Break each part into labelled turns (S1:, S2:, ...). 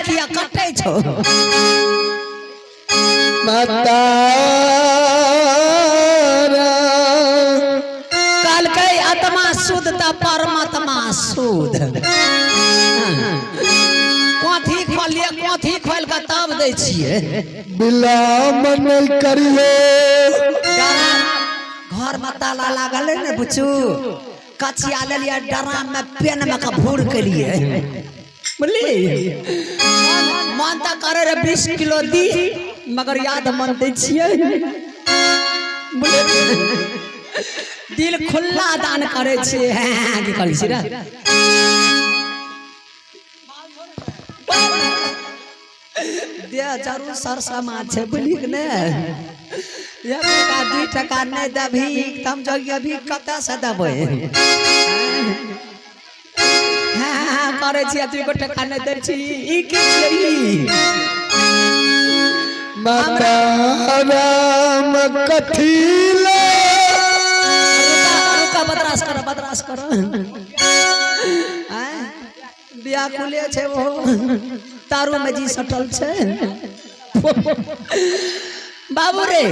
S1: किया कटै छौ
S2: माता
S1: कहलकै आत्मा शुद्ध तऽ परमात्मा शुद्ध। कथी खोलिए, कथी खोल कऽ तब दै छियै।
S2: बिलाम नहीं करियो।
S1: घर में ताला लागल है ने बुचू, कचिया लेलियै डराम में पेन में के भूर केलियै, बुझली? मन तऽ करे रे 20 किलो दी, मगर याद मन दै छियै। दिल खुल्ला दान करै छियै। हैं की करै छी रे? दे जरूर सर समाज छै, बुझली कि ने? एक टका 2 टका नहि देबही तऽ हम जोगी अभी कतऽसँ देबै? हाँ करै छी, 2 टका नहि दै छी, ई की छियै ई?
S2: माता राम कथी ले।
S1: रुका, बदरास कर, बदरास कर। आँय, व्याकुले छै ओ, तारू में जी सटल छै। बाबू रे,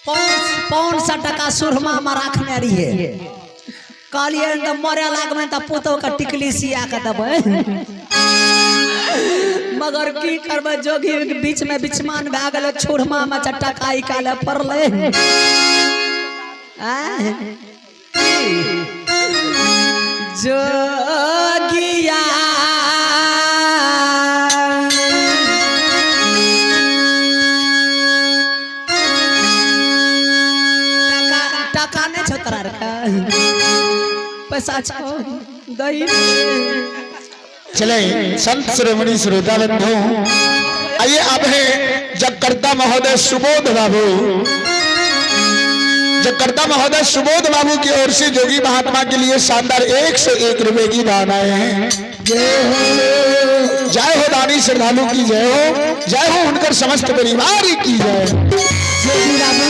S1: 500 टका सुरमा में राखने रहिए, कहलिए तऽ मरे लागबै तऽ पुतोह के टिकली सिया के देबै, मगर की करबै, जोगी के बीच में बिचमान भए गेलै, छुरमा में टका निकाले पड़लै। आँय? जोगिया टका टका नहि छौ तोरा आरके? पैसा छौ दही?
S2: चले संत श्रोमणी श्रोता बंधु, आइए अब है जगकर्ता महोदय सुबोध बाबू। जगकर्ता महोदय सुबोध बाबू की ओर से जोगी महात्मा के लिए शानदार 101 रुपए की दान आए हैं। जय हो, जय हो दानी श्रद्धालु की जय हो, जय हो उनकर समस्त परिवार की जय।
S1: जोगी बाबू,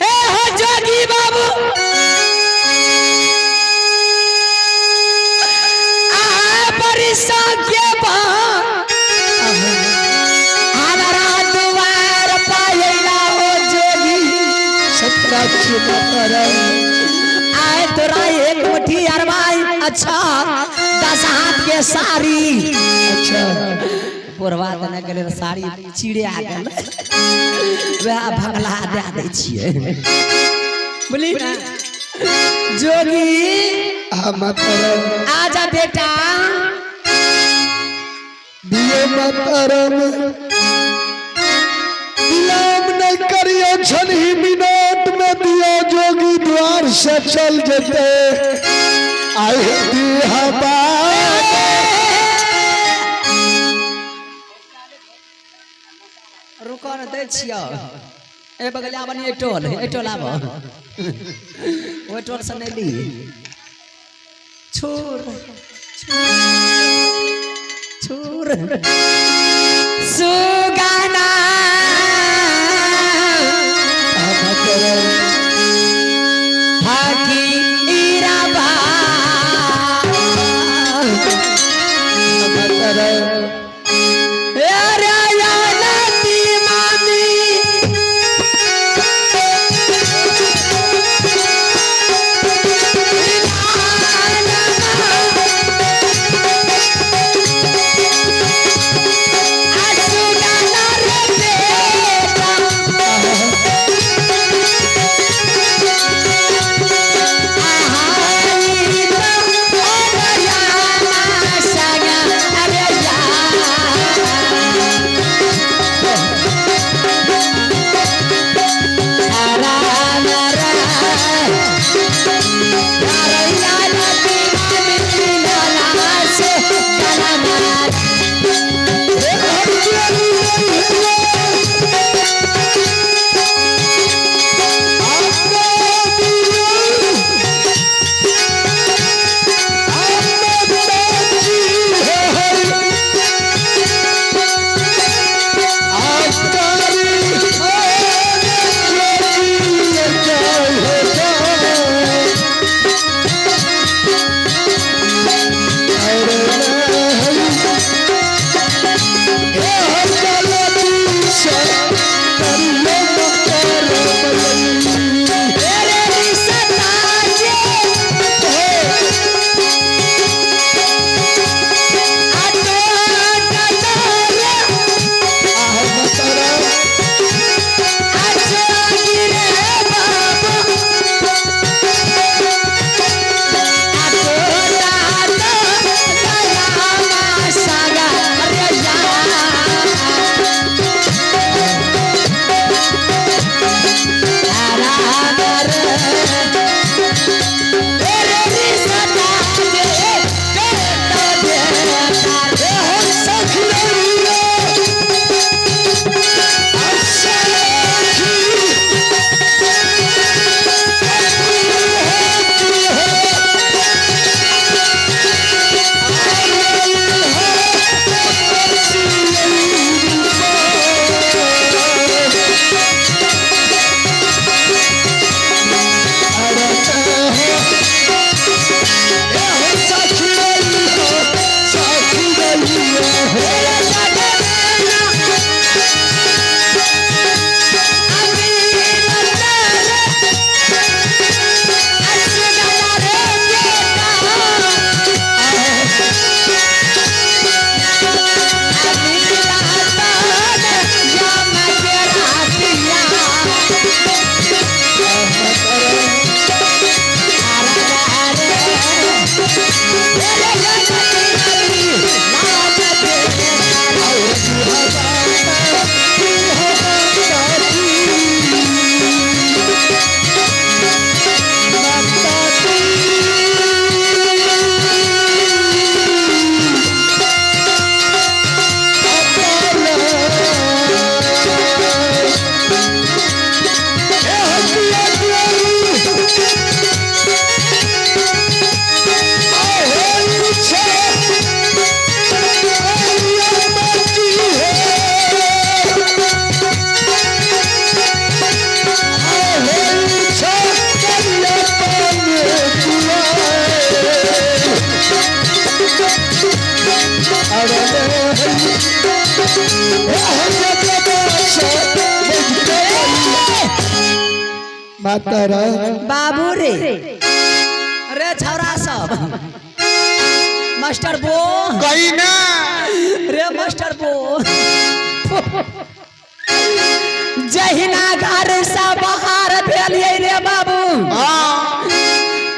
S1: हे हो जोगी बाबू, आ बरिसा के बा हमारा दुआर पायला हो जोगी। आए तोरा एक मुट्ठी अरवाई, अच्छा 10 हाथ के साड़ी।
S2: अच्छा।
S1: बुढ़वा तऽ नहि गेलै, साड़ी चिड़िया गेल, वएह भगला दए दै छियै, बुझली ने जोगी? आजा बेटा।
S2: दियो माताराम, विलम्ब नहीं करियो, छन ही मिनट में दियो, जोगी द्वार से चल जेते। आए दिहा
S1: रुको ने, दै छियौ। ए बगलिया बनी, ए टोल, ए टोल आबो, ओहि टोल से नहि ली। छूर छूर सुगाना फकीरबा अरे यानती मामी।
S2: माता रानी।
S1: बाबू रे, रे छौरा सब, मास्टर बो
S2: कही ना
S1: रे मास्टर बो, जहिना घर से बाहर भेलिए रे बाबू,
S2: हाँ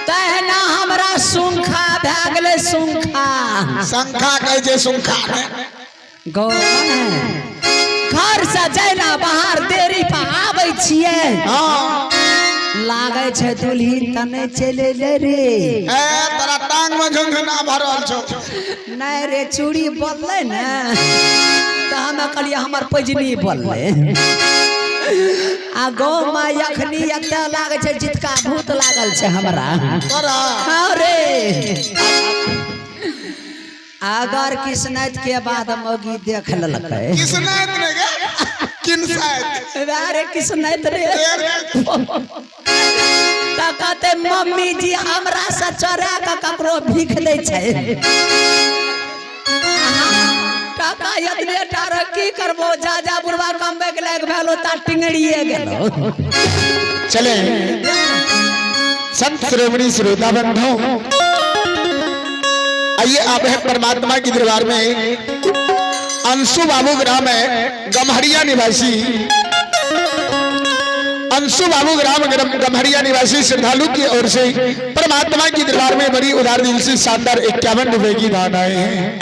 S1: तहिना हमरा सुंखा भए गेलै। सुंखा
S2: शंखा कहे छै सुंखा ने।
S1: गौ घर से जहिना बाहर देरी पर आबै छियै,
S2: हाँ
S1: लागै छै दुल्हिन तऽ नहि चलि एलै रे।
S2: ए तोरा टांग में झुनझुना भरल छौ।
S1: नहि रे, चूड़ी बोललै ने तऽ हमे कहलियै हमर पैजनी बोललै। आ गौ माय अखनी एते लागै छै जितका भूत लागल छै हमरा।
S2: तोरा
S1: हाँ रे, अगर किसनैत के बाद मौगी देख लेलकै।
S2: किसनैत ने गे, किनसैत।
S1: अरे किसनैत रे, तऽ कहते मम्मी जी हमरा से चोरा के ककरो भीख दै छै। टाका एतने टा रह की करबो, जा जा बुढ़वा कमबै के लायक भेलो ता टिंगड़िए गेलो।
S2: चले संत श्रोमणी श्रोता बंधु, आइए आप हैं परमात्मा के दरबार में। अंशु बाबू ग्राम है गम्हरिया निवासी, अंशु बाबू ग्राम गम्हरिया निवासी श्रद्धालु की ओर से परमात्मा के दरबार में बड़ी उदार दिल से शानदार 51 रुपए की दान आए हैं।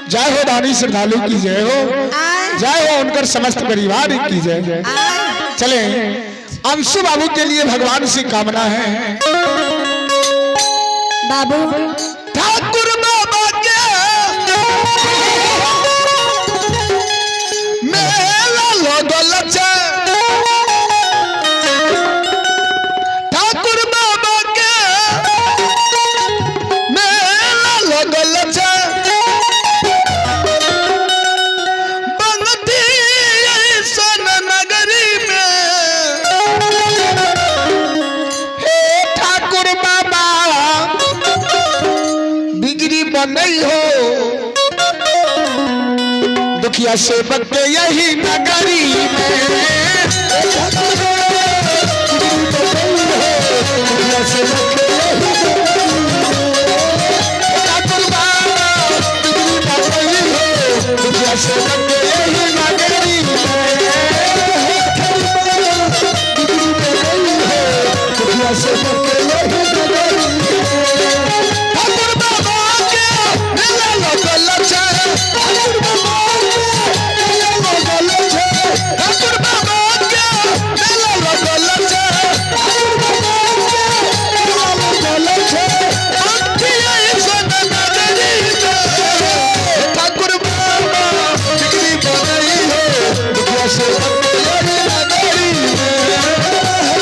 S2: जय हो दानी श्रद्धालु की जय हो, जय हो उनकर समस्त परिवार की जय। चले अंशु बाबू के लिए भगवान से कामना है।
S1: बाबू
S2: ठाकुर बाबा के मेला लगल छै, ठाकुर बाबा के मेला लगल छै, बंगती ऐसन नगरी में। हे ठाकुर बाबा बिगड़ी बनई हो, दुखिया सेवक के यही नगरी में। ठाकुर बाबा बिगड़ी बनई हो, दुखिया सेवक के यही नगरी में। बिगड़ी बनई हो, दुखिया सेवक के यही नगरी में। ठाकुर बाबा के मेला लगल छै, ठाकुर बाबा के मेला लगल छै, ठाकुर बाबा के मेला लगल छै, ठाकुर बाबा के मेला लगल छै, पंथी ऐसन नगरी में। ठाकुर बाबा बिगड़ी बनई हो, दुखिया सेवक के यही नगरी में।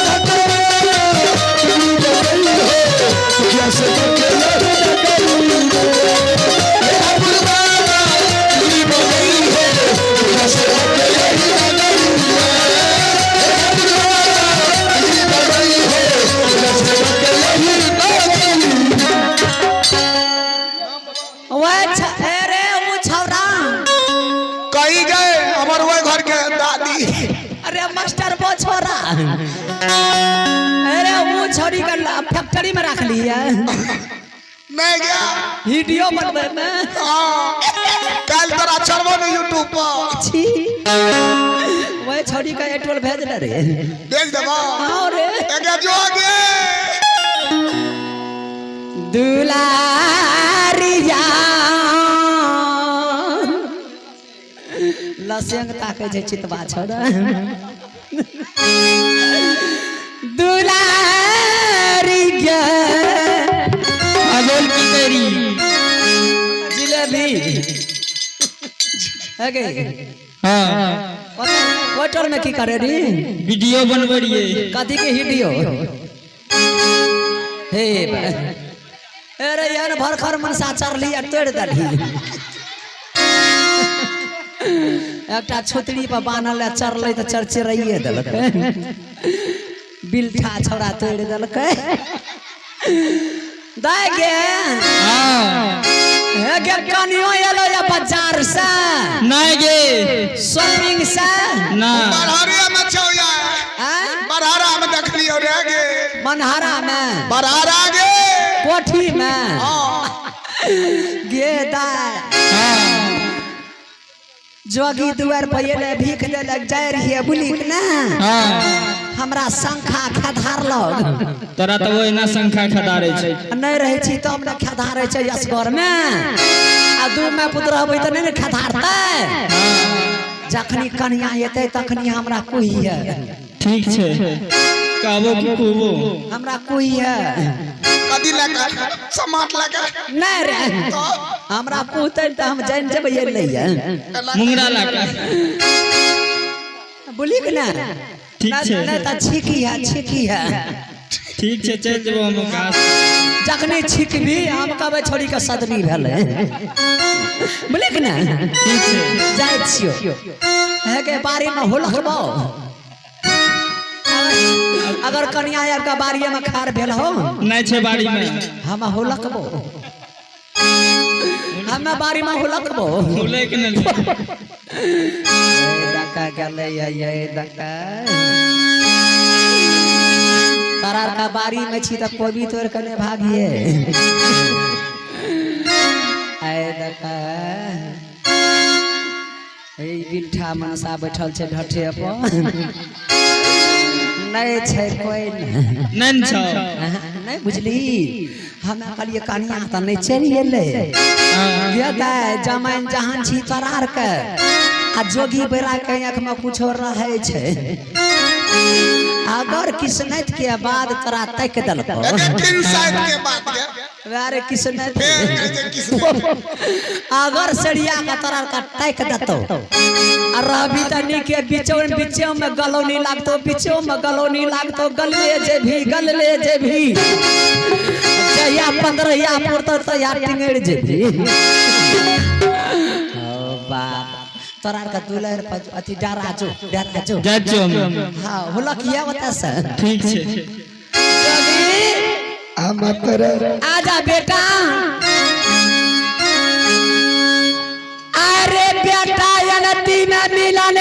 S2: ठाकुर बाबा बिगड़ी बनई हो, दुखिया सेवक के यही नगरी में। ठाकुर बाबा बिगड़ी बनई हो, दुखिया सेवक के यही नगरी में। ठाकुर बाबा बिगड़ी बनई हो, दुखिया सेवक के यही नगरी में।
S1: वह अरे वो छौरा
S2: कहीं गए हमर वह घर के दादी।
S1: अरे मास्टर वो छोरा, अरे वो छोरी का फैक्ट्री में रख लिया।
S2: नहीं गया
S1: वीडियो बनवे में।
S2: हाँ, कल तोरा चढ़बो ने यूट्यूब पर।
S1: छी, वह छोरी का एटोल भेज दे रे।
S2: भेज देबो।
S1: हाँ रे।
S2: एगे जो गे
S1: दुलारिया लसेंग ताके छै चितवा छोड़ा दुलारिया।
S3: अगोल की तेरी
S1: जिलेबी है गे?
S3: हाँ।
S1: होटल में की करे री?
S3: वीडियो बनबै रहियै।
S1: कथी के वीडियो? हे अरे यार, भरखर मनसा चढ़ली आ तोड़ि देलही। एकटा छुतरी पर बान्हल आ चढ़लै तऽ चरचरैये देलकै। बिलठा छौड़ा तोड़ि देलकै। दाय गे।
S3: हाँ।
S1: हे गे कनियो एलो या बाजार से
S3: नहीं गे।
S1: शॉपिंग से
S3: ना।
S2: बरहरिया में छौ यार।
S1: आँय?
S2: बरहरा में देखलियो रे गे।
S1: मनहरा में।
S2: बरहरा गे।
S1: कोठी में। गे दाय।
S3: हाँ।
S1: जोगी दुआर पर एले भीख ले लग जाय रहिए बुली के ना।
S3: हाँ।
S1: हमरा शंखा खेधार लग।
S3: तोरा तऽ ओहिना शंखा खदारै छै।
S1: नहीं रहे छी तब ने खेधारे छै असगर में। आ दू में पुत्र रहबै तऽ नहीं ने खेधारतै। जखनी कनिया एतै तखनी हमरा कहिए।
S3: ठीक छै, कहबो कि कहबो?
S1: हमरा कहिए।
S2: कदी लगा समाट लगा।
S1: नहीं रे, हमरा पूछतै तऽ हम जानि जेबै एलै है।
S3: मुंगरा लाका।
S1: बोली के ना?
S3: ठीक छै।
S1: नहीं तऽ छिकी है, छिकी है।
S3: ठीक छै, चलि जेबो हम घास।
S1: जखनी छिकबी हम कहबै छोड़ी के सदनी भेलै। बोली के ना?
S3: ठीक छै।
S1: जाइ छियो हे के बाड़ी में हुलकबो। अगर कनिया आबि के बाड़िए में खार भेल हो।
S3: नहीं छै बाड़ी में।
S1: हम हुलकबो, हम बाड़ी में हुलकबो।
S3: हुलै के नहीं।
S1: दका गेलै ये दका तोरा का बाड़ी में छी तऽ कोबी तोड़ के नहि भागिए। आय दका ए बिलठा मनसा बैठल छै ढठे पर। नहीं छै कोई नहीं।
S3: नहीं छौ।
S1: नहीं बुझली, हमे कहलिए कनिया तऽ नहीं चलि एलै।
S3: हाँ।
S1: गे जमाइन जहान छी तोरार के आ जोगी बैरा के आँख में कुछो रहे छै। अगर किस्मत के बाद तोरा तक देलको।
S2: किन साइड के बात के?
S1: अरे किस्मत।
S2: फेर कहै छै किस्मत।
S1: अगर सरिया के तोरा का तक देतो आ रहबी त नीके, बिचौ बिचौ में गलौनी लागतो, बिचौ में गलौनी लागतो, गलले जेबी गलले जेबी। जहिया 15 पुरतो तहिया टिंगड़ जेबी। ओ बाप तोरा का दुलहर पर अथी डरा जो, डरा जो।
S3: जाइ छियौ हम।
S1: हाँ, हुलक ये ओतऽ से।
S3: ठीक छै।
S2: हम तोरा।
S1: आजा बेटा। अरे बेटा अनती में मिलन